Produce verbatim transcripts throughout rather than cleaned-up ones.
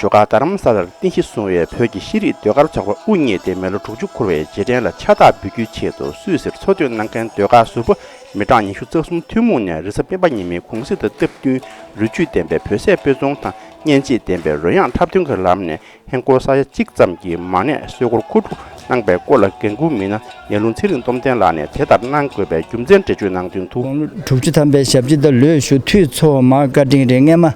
ཟློས་གར་རྡ་རམ་ས་ལར་རྟེན་གཞི་བཟུང་བའི་བོད་ཀྱི་ཤེས་རིག་ཟློས་གར་ཚོགས་པ་དབུ་བརྙེས་ཏེ་མི་ལོ་དྲུག་ཅུ་འཁོར་བའི་རྗེས་དྲན་ལ་ཕྱག་རྟགས་འབུལ་རྒྱུའི་ཆེད་དུ་སུད་སིར་འཚོ་སྡོད་གནང་མཁན་ཟློས་གར་ཟུར་པ་མི་གྲངས་ཉི་ཤུ་རྩ་གསུམ་ཐུན་མོང་ནས་རེས་གཟའ་སྤེན་པ་ཉི་མའི་གུང་གསེང་དང་སྟབས་བསྟུན་རོ་བཅུད་ལྡན་པའི་བོད་ཟས་སྤོས་ཚོང་དང་སྙན་འཇེབས་ལྡན་པའི་རོལ་དབྱངས་འཁྲབ་སྟོན་གྱི་ལམ་ནས། ཧིན་སྒོར་ས་ཡ་གཅིག་ཙམ་གྱི་མ་གནས་སོལ་རྒོལ་མཁོ་སྒྲུབ་གནང་པའི་སྐོར་ལ་འགན་འཁུར་མི་སྣ་ཡར་ལུང་ཚེ་རིང་སྟོབས་ལྡན་ལགས་ནས་དེ་ལྟར་གནང་དགོས་པའི་རྒྱུ་མཚན་འགྲེལ་བརྗོད་གནང་དོན་དུ། དགུང་ལོ་དྲུག་ཅུ་ཐམ་པའི་ཞབས་ཕྱི་དང་ལོས་ཞུ་འཐུས་ཚོ་མ་བཀའ་དྲིན་རེད། སྔས་མ་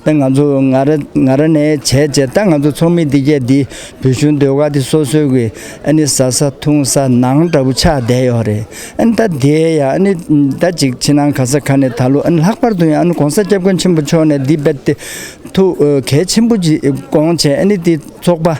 ད་ང་ཚོ་ང་ར་ང་ར་ནས་བྱས་བྱས་ད་ང་ཚོ་ཚོགས་མི་འདི་གས་འདི་བོད་གཞུང་ཟློས་གར་འདི་སོ་སོའི་གི་ཨ་ནི་ཟ་ས་འཐུང་ས་ནང་འདྲ་པོ་ཆགས་བསྡད་ཡོད་རེད། ཨ་ནི་ད་དེ་ཡ་ཨ་ནི་ད་ཅིག་ཕྱི་ནང་ག་ས་ག་ནས་ད་ལོ་ཨ་ནི་ལྷག་པར་དུ་ཡང་ཨ་ནི་༸གོང་ས་༸སྐྱབས་མགོན་ཆེན་པོ་མཆོག་ནས་འདི་རྦད་དེ་ཐུགས་གལ་ཆེན་པོ་ཅིག་དགོངས་བྱས་ཨ་ནི་འདི་ཚོགས་པ་ཨ་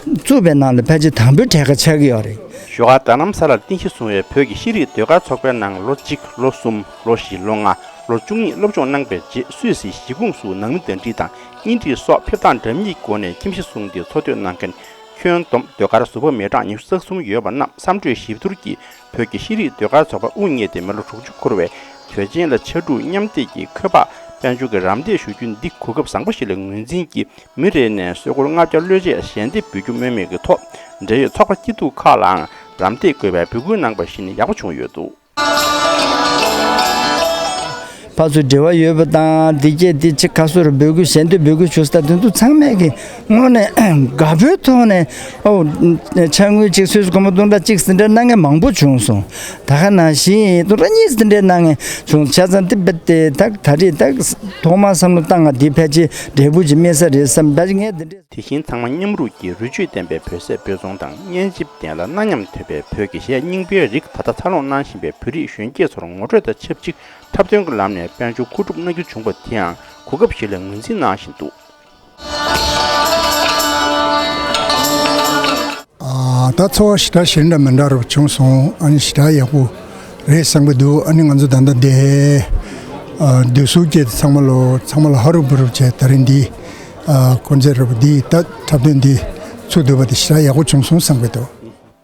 བཙུགས་པའི་ནང་ལ་ཕལ་ཆེར་དང་པོའི་གྲས་ཀ་ཆགས་ཀྱི་ཡོད་རེད། ཞོགས་ཀ་རྡ་རམ་ས་ལར་རྟེན་གཞི་བཟུང་བའི་བོད་ཀྱི་ཤེས་རིག་ཟློས་གར་ཚོགས་པའི་ནང་ལོ་གཅིག་ལོ་གསུམ་ལོ་བཞི་ལོ་ལྔ་ལོ་བཅུ་གཉིས་སློབ་སྦྱོང་གནང་པའི་རྗེས་སུད་སིའི་གཞིས་ཁོངས་སུ་ནང་མི་གདན་འདྲེན་དང་གཉེན་སྒྲིག་སོགས་ཕེབས་སྟངས་འདྲ་མིན་གྱི་སྒོ་ནས་ཁྱིམ་གཞིས་བཟུང་སྟེ་འཚོ་སྡོད་གནང་མཁན་ཁྱོན་བསྡོམས་ཟློས་གར་ཟུར་པ་མི་གྲངས་ཉི་ཤུ་རྩ་གསུམ་ཡོད་པ་རྣམས་བསམ་གྲོས་ཞིབ་བསྡུར་གྱིས་བོད་ཀྱི་ཤེས་རིག་ཟློས་གར་ཚོགས་པ་དབུ་བརྙེས་ཏེ་མི་ལོ་དྲུག་ཅུ་འཁོར་བའི་དུས་ཆེན་ལ་ཕྱར་གྲུ་མཉམ་འདེགས་ཀྱིས་ཁྱད་འཕགས་དཔལ་འབྱོར་གྱི་རམ་འདེགས་ཞུ་རྒྱུ་འདི་གོ་སྐབས་བཟང་པོ་ཞིག་ལ་ངོས་འཛིན་གྱིས། མི་རེ་ནས་སོལ་རྒོལ་ལྔ་བརྒྱ་བློས་བཅད་ཞལ་འདེབས་འབུལ་རྒྱུ་སྨོས་མེད་ཀྱི་ཐོག་འབྲེལ་ཡོད་ཚོགས་པ་སྐྱིད་སྡུག་ཁག་ལའང་རམ་འདེགས་དགོས་པའི་འབོད་སྐུལ་གནང་པ་ཞིག་ནི་ཡག་པོ་བྱུང་ཡོད་འདུག་ཕར་ཚུར་འབྲེལ་བ་ཡོད་པ་དང་འདི་སྐད་འདི་ཅིག་ཁ་སོར་འབོད་སྐུལ་ཞལ་འདེབས་འབོད་སྐུལ་ཞུ་ས་དེ་ཚོ་ཚང་མས་ཀྱི་དངོས་གནས་དགའ་པོའི་ཐོག་ནས་ཨོ་ཕྱག་དངུལ་ཅིག་སུད་སི་སྒོར་མོ་སྟོང་ཕྲག་གཅིག་ཟིན་བྲིས་གནང་མཁན་མང་པོ་བྱུང་སོང་། ད་ག་ནང་བཞིན་སྟོང་ཕྲག་གཉིས་ཟིན་བྲིས་གནང་མཁན་བྱུང་། བྱས་ཙང་འདི་རྦད་དེ་ད་ད་རེས་ད་ཐོག་མར་བསམ་བློ་བཏང་ང་འདི་ཕལ་ཆེར་འབྲས་བུ་ཅིག་སྨིན་ས་རེད་བསམ་ད་ངས་འདི་འདྲས། དེ་བཞིན་ཚང་མ་མཉམ་རུབ་ཀྱིས་རོ་བཅུད་ལྡན་པའི་བོད་ཟས་སྤོས་ཚོང་དང་སྙན་འཇེབས་ལྡན་ལ་གནའ་ཉམས་དོད་པའི་བོད་ཀྱི་གཞས་རྙིང་པའི་རིགས་ད་ལྟ་འཚར་ལོངས་གནང་བཞིན་པའི་བོད་རིགས་གཞོན་སྐྱེས་ཚོར་ངོ་སྤྲོད་དང་ཆབས་ཅིག་འཁྲབ་སྟོན་གྱི་ལམ་ནས་དཔལ་འབྱོར་མཁོ་སྒྲུབ་གནང་རྒྱུ་བྱུང་བ་དེའང་གོ་སྐབས་ཤིག་ལ་ངོས་འཛིན་གནང་བཞིན་འདུག་ཨ་ད་ཚོར་བ་ཞེ་དྲག་གཞན་དང་མི་འདྲ་རུ་བྱུང་སོང་། ཨ་ནི་ཞེ་དྲག་ཡག་པོ་རེད་བསམ་གྱི་འདུག་ཨ་ནི་ང་ཚོ་ད་ལྟ་དེ་ཨ་བསྡུ་གསོག་བྱས་ཚང་མ་ལོ་ཚང་མ་ལ་ཧ་རུ་བུ་རུ་བྱས་ད་རིང་འདི་ཨ་ཀོན་ཚེ་རུ་འདི་ད་འཁྲབ་སྟོན་འདི་ཚུགས་འདུག་པ་དེ་ཞེ་དྲག་ཡག་པོ་བྱུང་སོང་བསམ་གྱི་འདུག་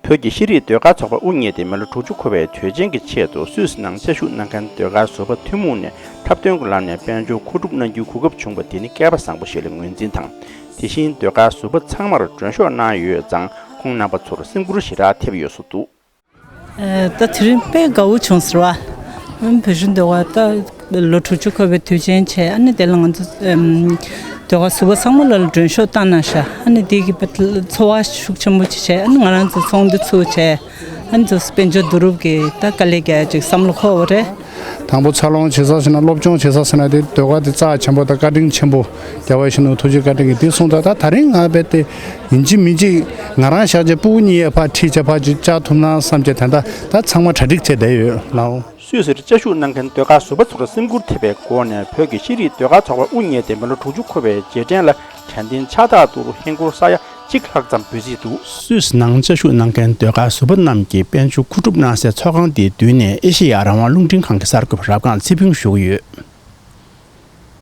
བོད་ཀྱི་ཤེས་རིག་ཟློས་གར་ཚོགས་པ་དབུ་བརྙེས་ཏེ་མི་ལོ་དྲུག་ཅུ་འཁོར་བའི་དུས་ཆེན་གྱི་ཆེད་དུ་སུད་སི་ནང་བཅའ་བཞུགས་གནང་མཁན་ཟློས་གར་ཟུར་པ་ཐུན་མོང་ནས་འཁྲབ་སྟོན་གྱི་ལམ་ནས་དཔལ་འབྱོར་མཁོ་སྒྲུབ་གནང་རྒྱུའི་གོ་སྐབས་བྱུང་བ་དེ་ནི་སྐལ་པ་བཟང་པོ་ཞིག་ལ་ངོས་འཛིན་དང་། དེ་བཞིན་ཟློས་གར་ཟུར་པ་ཚང་མར་མགྲོན་ཤོག་གནང་ཡོད་ཙང་ཁོང་རྣམ་པ་ཚོར་སེམས་འགུལ་ཞེ་དྲག་ཐེབས་ཡོད་བཟོ་འདུག་ཨེ། ད་དེ་རིང་དཔེ་དགའ་བོ་བྱུང་ཟེར་བ། ཨམ་བོད་གཞུང་ཟློས་གར་ད་ལོ་དྲུག་ཅུ་འཁོར་བའི་དུས་ཆེན་བྱས། ཨ་ནི་དེ་ལ་ང་ཚོ་ཨམ་ཟློས་གར་ཟུར་པ་ཚང་མ་ལ་མགྲོན་ཤོག་བཏང་གནང་ཤག་ཨ་ནི་དེ་གི་དཔེ་ཚོར་བ་ཤུགས་ཆེན་པོ་ཅིག་བྱས། ཨ་ནི་ང་རང་ཚོ་ཚོགས་འདུ་ཚུགས་བྱས། ཨ་ནི་ཚོ་དཔལ་འབྱོར་བསྡུ་རུབ་ཀྱི་ད་དཀའ་ལས་རྒྱག་ཅིག་བསམ་བློ་འཁོར་བ་རེད། དང་པོ་འཚར་ལོངས་བྱེད་ས་ཟེར་ན་སློབ་སྦྱོང་བྱེད་ས་ཟེར་ན་དེ་ཟློས་གར་དེ་རྩ་ཆེན་པོ་དང་བཀའ་དྲིན་ཆེན་པོ། རྒྱལ་བ་ཡིད་བཞིན་ནོར་བུ་ཐུགས་རྗེ་བཀའ་དྲིན་གྱིས་དེ་གསུངས་ད་ད་ད་རིང་ང་རྦད་དེ་ཡིན་གཅིག་མིན་གཅིག་ང་རང་བཞག་བྱས་སྤུ་གུ་གཉིས་ཡས་ཕར་ཁྲིད་བྱས་ཕར་ཅིག་བཅར་ཐུབ་ན་བསམ་བྱས་དེ་འདྲ་ད་ཚང་མ་གྲ་སྒྲིག་བྱས་བསྡད་ཡོད་ལགས། སུད་སིར་བཅའ་བཞུགས་གནང་མཁན་ཟློས་གར་ཟུར་པ་ཚོར་སེམས་འགུལ་ཐེབས་པའི་སྒོ་ནས་བོད་ཀྱི་ཤེས་རིག་ཟློས་གར་ཚོགས་པ་དབུ་བརྙེས་ཏེ་མི་ལོ་དྲུག་ཅུ་འཁོར་བའི་རྗེས་དྲན་ལ་དྲན་རྟེན་ཕྱག་རྟགས་ཏུ་ཧིན་སྒོར་ས་ཡ་གཅིག་ལྷག་ཙམ་འབུལ་རྩིས་འདུག་སུད་སི་ནང་བཅའ་བཞུགས་གནང་མཁན་ཟློས་གར་ཟུར་པ་རྣམས་ཀྱིས་དཔལ་འབྱོར་མཁོ་སྒྲུབ་གནང་སའི་ཚོགས་ཁང་དེའི་མདུན་ནས་ཨེ་ཤེ་ཡ་རང་དབང་རླུང་འཕྲིན་ཁང་གི་གསར་འགོད་པ་རབ་སྒང་ཚེ་ཕུན་ཞུ་གི་ཡོད།